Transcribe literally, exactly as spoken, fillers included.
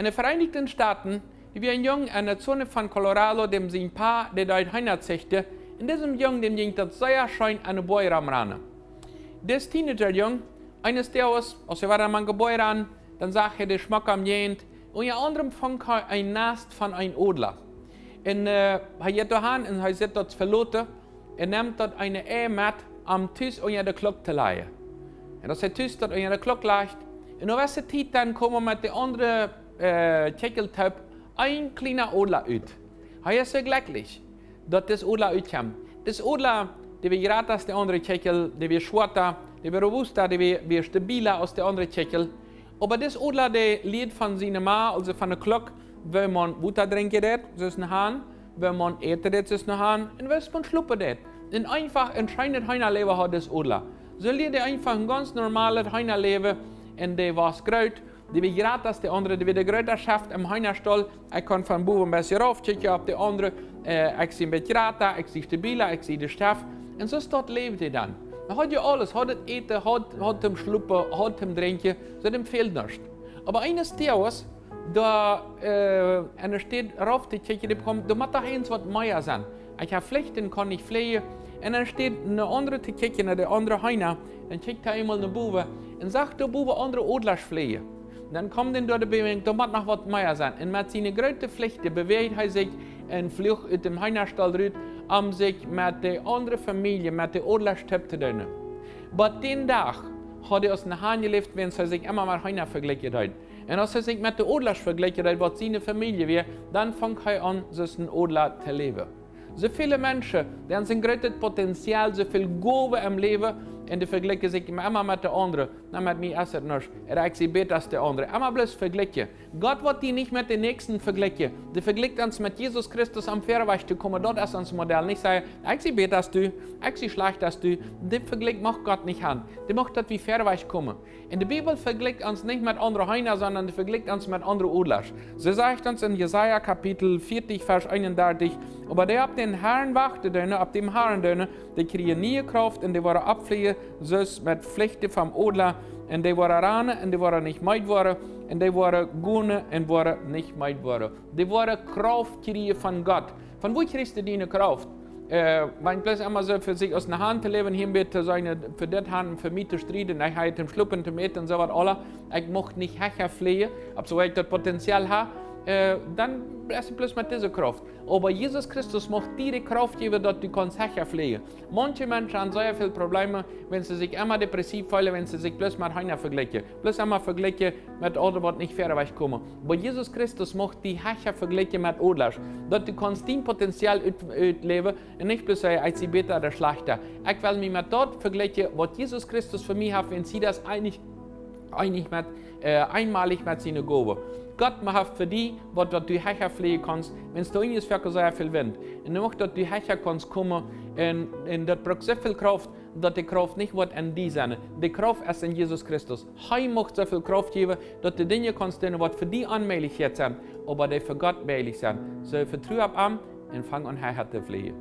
De Vereenichte Stoten, doa wia een Jung enne Zone von Colorado, däm sien Pa, dee deed Heena zichten, un disem Jung, däm jinkj daut sea scheen aun de Boaj romrannen. Dis Teenager-Jung, eenes Doages, aus hee wada mank de Boaj rand, dan sach hee de schmocke Jäajent, un unja aundrem funk hee een Nast von een Odla. Un hee jeit doa han un hee sitt daut veloten un nemt daut eene Ei met, om tus unja de Klock to lajen. Un aus hee tus daut unja de Klock lajcht, un no wesse Tiet dan kjeem met de aundre Kjikjel toop een kjliena Odla ut. Hee es soo jlekjlich, daut dis Odla utkjeem. Dis Odla, dee wia jrata aus de aundre Kjikjel, dee wia schwoata, dee wia robusta, dee wia, wia stabila aus de aundre Kjikjel. Oba dis Odla, dee lieed von siene Ma, aulsoo von de Klock, woo maun Wota drinkjen deit, soo aus een Han, woo maun äten deit, soo aus een Han, un woo maun schlopen deit. Un eefach een scheenet Heenaläwen haud dis Odla. Soo lieed dee eefach een gaunz normalet Heenaläwen, un dee wia groot, dee wia jrata aus de aundre, dee wia de jrata Schäft em Heenastaul. Ekj kaun von bowen een bät rauf kjikjen opp de aundre. Ekj sie een bät jrata, ekj sie stabila, ekj sie de Schäft. Un soo es daut, läwd dee dan. Hee haud je aules, haud daut Äten, haud, haud toom schlopen, haud toom drinkjen, soo däm fäld nuscht. Oba eenes Doages, doa, enne Städ rauf to kjikjen, dee kjeem, doa mott doch eens waut mea sennen. Ekj hab Flichten, kaun nich fleejen. Un enne Städ no aundre to kjikjen, no de aundre Heena, dan kjikjt hee eemol no bowen un sach doa bowen aundre Odlasch fleejen. Dan kjeem dän doa de Bewäajunk, doa mott noch waut mea sennen. Un met siene groote Flichten bewäajd hee sikj un fluach ut däm Heenastaul rut, om sikj met de aundre Famielje, met de Odlasch toop to doonen. Bot dän Dach haud hee aus een Han jeläft, wiels hee sikj emma met Heena vejlikjen deed. Un aus hee sikj met de Odlasch vejlikjen deed, waut siene Famielje wia, dan funk hee aun, soo aus een Odla to läwen. Soo väle Menschen, dee han soo een grootet Potenzial, soo väl Gowen em Läwen, un dee vejlikjen sikj emma met de aundre. Na, met mie es et nuscht. Ooda ekj sie bäta aus de aundre. Emma bloos vejlikjen. Gott woat die nich met dän Näakjsten vejlikjen. Dee vejlikjt ons met Jesus Christus, om wieda wajch to komen. Daut es ons Modell. Nich sajen: "Ekj sie bäta aus du, ekj sie schlajchta aus du." Dit Vejlikj mucht Gott nich han. Dee mucht, daut wie wieda wajch komen. Un de Bibel vejlikjt ons nich met aundre Heena, sonda dee vejlikjt ons met aundre Odlasch. See sajcht ons en Jesaja Kapitel vieetich, Varsch eenundartich: "Oba dee opp dän Harn wachten doonen, opp däm Harn doonen, dee kjrieen niee Krauft un dee woaren oppfleejen, soo aus met Flichten vom Odla, un dee woaren ranen un dee woaren nich meed woaren, un dee woaren gonen un woaren nich meed woaren." Dee woaren Krauft kjrieen von Gott. Von wua kjrichst du diene Krauft? Wan bloos emma soo fa sikj aus een Han to läwen, hia een bät to sennen, fa dit han, fa mie to strieden, ekj hab toom schlopen, toom äten un soo waut aules. Ekj mucht nich hecha fleejen, opp soo ekj daut Potenzial hab, dan es et bloos met dise Krauft. Oba Jesus Christus mucht die de Krauft jäwen, daut du kaust hecha fleejen. Maunche Menschen han sea väl Probleme, wan see sikj emma depressiv feelen, wan see sikj bloos met Heena vejlikjen. Bloos emma vejlikjen met aundre, waut nich wieda wajch komen. Oba Jesus Christus mucht die hecha vejlikjen met Odlasch. Daut du kaust dien Potenzial ut-, utläwen un nich bloos sajen: "Ekj sie bäta ooda schlajchta." Ekj well mie met daut vejlikjen, waut Jesus Christus fa mie haft, wiels hee es eenich, eenich met, eenmalich met siene Gowen. Gott haft fa die waut, waut du hecha fleejen kaust, wiels doa es werkjlich sea väl Wint. Un hee mucht, daut du hecha kaust komen, un, un daut brukt soo väl Krauft, daut de Krauft nich woat en die sennen. De Krauft es en Jesus Christus. Hee mucht soo väl Krauft jäwen, daut du Dinja kaust doonen, waut fa die onmäajlich sennen, oba dee fa Gott mäajlich sennen. Soo vetru opp am un fang aun, hecha to fleejen.